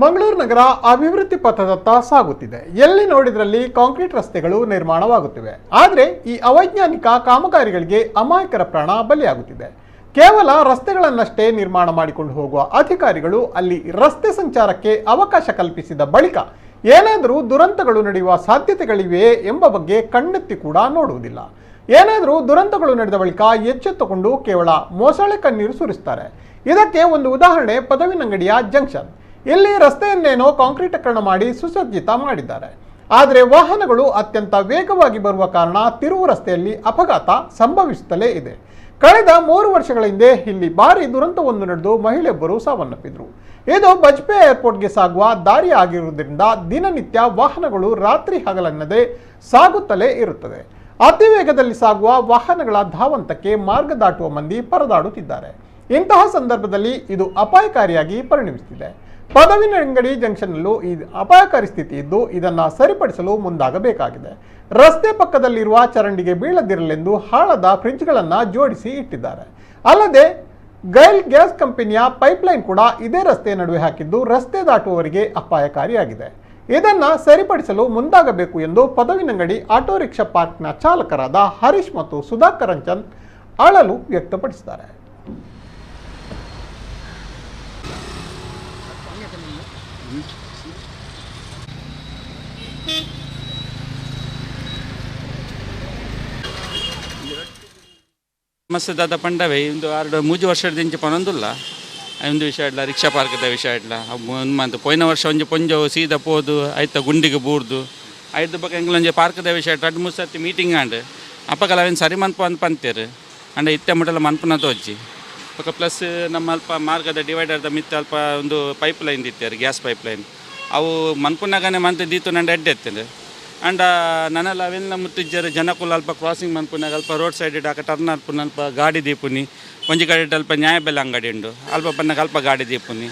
Mangaluru ನಗರ ಅಭಿವೃದ್ಧಿ ಪಥದತ್ತ ಸಾಗುತ್ತಿದೆ. ಎಲ್ಲಿ ನೋಡಿದ್ರಲ್ಲಿ ಕಾಂಕ್ರೀಟ್ ರಸ್ತೆಗಳು ನಿರ್ಮಾಣವಾಗುತ್ತಿವೆ. ಆದರೆ ಈ ಅವೈಜ್ಞಾನಿಕ ಕಾಮಗಾರಿಗಳಿಗೆ ಅಮಾಯಕರ ಪ್ರಾಣ ಬಲಿಯಾಗುತ್ತಿದೆ. ಕೇವಲ ರಸ್ತೆಗಳನ್ನಷ್ಟೇ ನಿರ್ಮಾಣ ಮಾಡಿಕೊಂಡು ಹೋಗುವ ಅಧಿಕಾರಿಗಳು ಅಲ್ಲಿ ರಸ್ತೆ ಸಂಚಾರಕ್ಕೆ ಅವಕಾಶ ಕಲ್ಪಿಸಿದ ಬಳಿಕ ಏನಾದರೂ ದುರಂತಗಳು ನಡೆಯುವ ಸಾಧ್ಯತೆಗಳಿವೆಯೇ ಎಂಬ ಬಗ್ಗೆ ಕಣ್ಣೆತ್ತಿ ಕೂಡ ನೋಡುವುದಿಲ್ಲ. ಏನಾದರೂ ದುರಂತಗಳು ನಡೆದ ಬಳಿಕ ಎಚ್ಚೆತ್ತುಕೊಂಡು ಕೇವಲ ಮೊಸಳೆ ಕಣ್ಣೀರು ಸುರಿಸ್ತಾರೆ. ಇದಕ್ಕೆ ಒಂದು ಉದಾಹರಣೆ ಪದವಿನಂಗಡಿಯ ಜಂಕ್ಷನ್. ಇಲ್ಲಿ ರಸ್ತೆಯನ್ನೇನೋ ಕಾಂಕ್ರೀಟೀಕರಣ ಮಾಡಿ ಸುಸಜ್ಜಿತ ಮಾಡಿದ್ದಾರೆ. ಆದರೆ ವಾಹನಗಳು ಅತ್ಯಂತ ವೇಗವಾಗಿ ಬರುವ ಕಾರಣ ತಿರುವು ರಸ್ತೆಯಲ್ಲಿ ಅಪಘಾತ ಸಂಭವಿಸುತ್ತಲೇ ಇದೆ. ಕಳೆದ 3 ವರ್ಷಗಳ ಹಿಂದೆ ಇಲ್ಲಿ ಭಾರಿ ದುರಂತವೊಂದು ನಡೆದು ಮಹಿಳೆಯೊಬ್ಬರು ಸಾವನ್ನಪ್ಪಿದ್ರು. ಇದು ಬಜ್ಪೆ ಏರ್ಪೋರ್ಟ್ಗೆ ಸಾಗುವ ದಾರಿ ಆಗಿರುವುದರಿಂದ ದಿನನಿತ್ಯ ವಾಹನಗಳು ರಾತ್ರಿ ಹಗಲೆನ್ನದೆ ಸಾಗುತ್ತಲೇ ಇರುತ್ತದೆ. ಅತಿ ವೇಗದಲ್ಲಿ ಸಾಗುವ ವಾಹನಗಳ ಧಾವಂತಕ್ಕೆ ಮಾರ್ಗ ದಾಟುವ ಮಂದಿ ಪರದಾಡುತ್ತಿದ್ದಾರೆ. ಇಂತಹ ಸಂದರ್ಭದಲ್ಲಿ ಇದು ಅಪಾಯಕಾರಿಯಾಗಿ ಪರಿಣಮಿಸುತ್ತಿದೆ. ಪದವಿನಂಗಡಿ ಜಂಕ್ಷನ್ನಲ್ಲೂ ಈ ಅಪಾಯಕಾರಿ ಸ್ಥಿತಿ ಇದ್ದು ಇದನ್ನು ಸರಿಪಡಿಸಲು ಮುಂದಾಗಬೇಕಾಗಿದೆ. ರಸ್ತೆ ಪಕ್ಕದಲ್ಲಿರುವ ಚರಂಡಿಗೆ ಬೀಳದಿರಲೆಂದು ಹಾಳಾದ ಫ್ರಿಡ್ಜ್ಗಳನ್ನು ಜೋಡಿಸಿ ಇಟ್ಟಿದ್ದಾರೆ. ಅಲ್ಲದೆ ಗೈಲ್ ಗ್ಯಾಸ್ ಕಂಪನಿಯ ಪೈಪ್ಲೈನ್ ಕೂಡ ಇದೇ ರಸ್ತೆ ನಡುವೆ ಹಾಕಿದ್ದು ರಸ್ತೆ ದಾಟುವವರಿಗೆ ಅಪಾಯಕಾರಿಯಾಗಿದೆ. ಇದನ್ನು ಸರಿಪಡಿಸಲು ಮುಂದಾಗಬೇಕು ಎಂದು ಪದವಿನಂಗಡಿ ಆಟೋ ರಿಕ್ಷಾ ಪಾರ್ಕ್ನ ಚಾಲಕರಾದ ಹರೀಶ್ ಮತ್ತು ಸುಧಾಕರ್ ರಂಚನ್ ಅಳಲು ವ್ಯಕ್ತಪಡಿಸಿದ್ದಾರೆ. ಸಮಸ್ಯೆ ದಾದ ಪಂಡವೆ ಇಂದು ಆರು ಮೂಜಿ ವರ್ಷದ ಇಂಚೆ ಪನೊಂದುಲ್ಲ ಒಂದು ವಿಷಯ ಇಡ್ಲ ರಿಕ್ಷಾ ಪಾರ್ಕ್ದ ವಿಷಯ ಇಡ್ಲ ಮಂತ್ ಪೋಯಿನ ವರ್ಷ ಒಂಜಿ ಪೊಂಜವು ಸೀದಾ ಪೋದು ಐತ ಗುಂಡಿಗೆ ಬೂರ್ದು ಐದು ಬೊಕ ಎಂಗ್ಲೊಂಜಿ ಪಾರ್ಕ್ದ ವಿಷಯ ರಡ್ಡ್ ಮೂರು ಸರ್ತಿ ಮೀಟಿಂಗ್ ಆಂಡ್ ಅಪಗಲ ಅವೇನು ಸರಿ ಮನ್ಪು ಅಂದ್ ಪಂತೇರು ಅಂಡ ಇತ್ತೆ ಮುಟಲ ಮನ್ಪುನ ತೋಜಿ ಬೊಕ ಪ್ಲಸ್ ನಮ್ಮ ಅಲ್ಪ ಮಾರ್ಗದ ಡಿವೈಡರ್ದ ಮಿತ್ತ ಅಲ್ಪ ಒಂದು ಪೈಪ್ ಲೈನ್ ದಿತ್ತೇರು gas pipe line ಅವು ಮನ್ಪುನಾಗನೆ ಮಂತ್ ದೀತು ನಂಡ ಎಡ್ಡೆ ಎತ್ತೇನು ಅಂಡ ನನಲ ಅವೆಲ್ಲ ಮುತ್ತಿಜ್ಜರು ಜನಕುಲು ಅಲ್ಪ ಕ್ರಾಸಿಂಗ್ ಮನ್ಪುನಾಗ ಅಲ್ಪ ರೋಡ್ ಸೈಡ್ ಆಕ ಟರ್ನ್ ಅಲ್ಪುನ ಅಲ್ಪ ಗಾಡಿ ದೀಪುನಿ ಒಂಜಿ ಕಡೆ ಅಲ್ಪ ನ್ಯಾಯಬೆಲೆ ಅಂಗಡಿ ಉಂಡು ಅಲ್ಪ ಬನ್ನಾಗ ಅಲ್ಪ ಗಾಡಿ ದೀಪುನಿ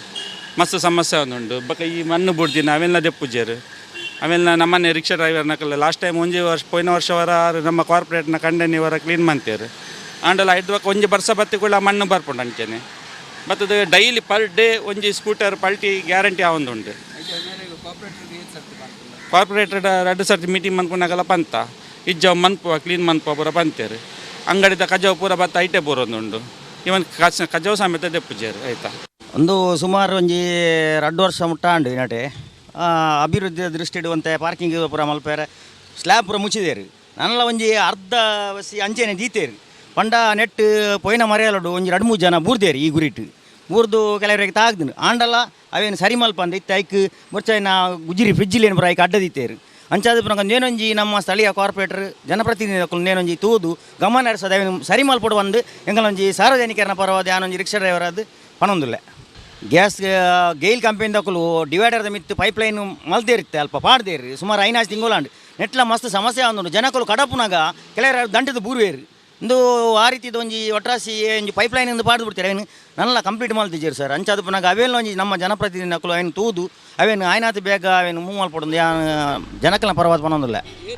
ಮಸ್ತ್ ಸಮಸ್ಯೆ ಉಂಡು ಬೊಕ ಈ ಮಣ್ಣು ಬುಡ್ದಿನ ಅವೆಲ್ಲ ದೆಪ್ಪುಜೆರು ಅವೆಲ್ಲ ನಮ್ಮನೆ ರಿಕ್ಷಾ ಡ್ರೈವರ್ನಕಲ್ಲ ಲಾಸ್ಟ್ ಟೈಮ್ ಒಂಜಿ ವರ್ಷ ಪೋಯಿನ ವರ್ಷವರ ನಮ್ಮ ಕಾರ್ಪೊರೇಟ್ನ ಕಂಡನಿ ಇವರ ಕ್ಲೀನ್ ಮಂತೇರು ಆಂಡಲ ಐದು ಬೊಕ ಒಂಜಿ ಬರ್ಸ ಬತ್ತಿ ಕೂಡ ಮಣ್ಣು ಬರ್ಪುಂಡು ಅಂಚನೆ ಬತ್ತದ daily per day ಒಂಜಿ ಸ್ಕೂಟರ್ ಪಲ್ಟಿ ಗ್ಯಾರಂಟಿ ಆವೊಂದುಂಡು. ಕಾರ್ಪೊರೇಟರ್ ರಡ್ಡು ಸರ್ತಿ ಮೀಟಿಂಗ್ ಮನ್ಪುನಾಗಲ ಪಂತ ಇಜ್ಜವ್ ಮನ್ಪುವ ಕ್ಲೀನ್ ಮನ್ಪುವ ಪೂರ ಪಂತೇರು ಅಂಗಡಿದ ಕಜವು ಪೂರ ಬತ್ತ ಐಟೆ ಪೂರೊಂದುಂಡು ಇವನ್ ಕಜವು ಸಮೇತ ದೆಪ್ಪುಜೇರು ಆಯ್ತಾ. ಒಂದು ಸುಮಾರು ಒಂಜಿ ರಡ್ಡು ವರ್ಷ ಮುಟ್ಟ ಆಂಡು ಇನಟೆ ಅಭಿವೃದ್ಧಿಯ ದೃಷ್ಟಿ ಇಡುವಂತೆ ಪಾರ್ಕಿಂಗ್ ಪೂರ ಮಲ್ಪೇರೆ ಸ್ಲ್ಯಾಬ್ ಪೂರ ಮುಚ್ಚಿದೇರು ನನ್ನಲ ಒಂಜಿ ಅರ್ಧ ವಸಿ ಅಂಚೆನೆ ದೀತೇರು ಪಂಡ ನೆಟ್ ಪೋಯಿನ ಮರೆಯಲಡು ಒಂಜಿ ರಡ್ಡು ಮೂರು ಜನ ಬೂರ್ದೇರು ಈ ಗುರಿಟ್ ಬೂರ್ದು ಕೆಲವರಿಗೆ ತಾಗ್ದು ಆಂಡಲ ಅವೇನು ಸರಿ ಮಲ್ಪ ಅಂದ ಇತ್ತೆ ಐಕ್ ಮುರ್ಚೈನ ಗುಜಿರಿ ಫ್ರಿಜ್ಜಿಲೇನು ಪೂರ ಐಕ್ ಅಡ್ಡ ದೀತೇರು ಅಂಚಾದ ಪುನಕ ನೇನೊಂಜಿ ನಮ್ಮ ಸ್ಥಳೀಯ ಕಾರ್ಪೊರೇಟರ್ ಜನಪ್ರತಿನಿಧಿಗಳು ನೇನೊಂಜಿ ತೂದು ಗಮನ ಹರಿಸೋದು ಅವೇನು ಸರಿ ಮಲ್ಪಡು ಬಂದು ಎಂಗಲೊಂಜಿ ಸಾರ್ವಜನಿಕರನ ಪರವಾದ ಯಾನೊಂಜಿ ರಿಕ್ಷಾ ಡ್ರೈವರ್ ಅದು ಪನೊಂದುಲ್ಲೆ. ಗ್ಯಾಸ್ ಗೇಲ್ ಕಂಪೆನಿದಕುಲು ಡಿವೈಡರ್ದ ಮಿತ್ತು ಪೈಪ್ ಲೈನ್ ಮಲ್ದೇರಿತ್ತೆ ಅಲ್ಪ ಪಾಡ್ದೇರಿ ಸುಮಾರು 5 ತಿಂಗಳಾಂಡ್ ನೆಟ್ಲ ಮಸ್ತ್ ಸಮಸ್ಯೆ ಆಂದುಂಡು. ಜನಕುಲು ಕಡಪುನಾಗ ಕೆಲವರು ದಂಡದ ಬೂರುವೇರು ಇಂದು ಆ ರೀತಿದ ಒಂಜಿ ಒಟ್ರಾಸಿ ಒಂಜಿ ಪೈಪ್ ಲೈನ್ ಇಂದು ಪಾಡ್ದು ಬಿಡ್ತಾರೆ ಅವೇನು ನಲ್ಲ ಕಂಪ್ಲೀಟ್ ಮಲ್ತಿಜೆರ್ ಸರ್. ಅಂಚಾದ ಪುನಗ ಅವೇನು ಒಂಜಿ ನಮ್ಮ ಜನಪ್ರತಿನಿಧಿನಕುಲು ಅವೇನು ತೂದು ಅವೇನು ಆಯ್ನಾತ್ ಬೇಗ ಅವೇನು ಮೂವ್ ಮಲ್ಪೊಡು ಜನಕಲ್ನ ಪರವಾದ ಪನೊಂದುಲ್ಲೆ.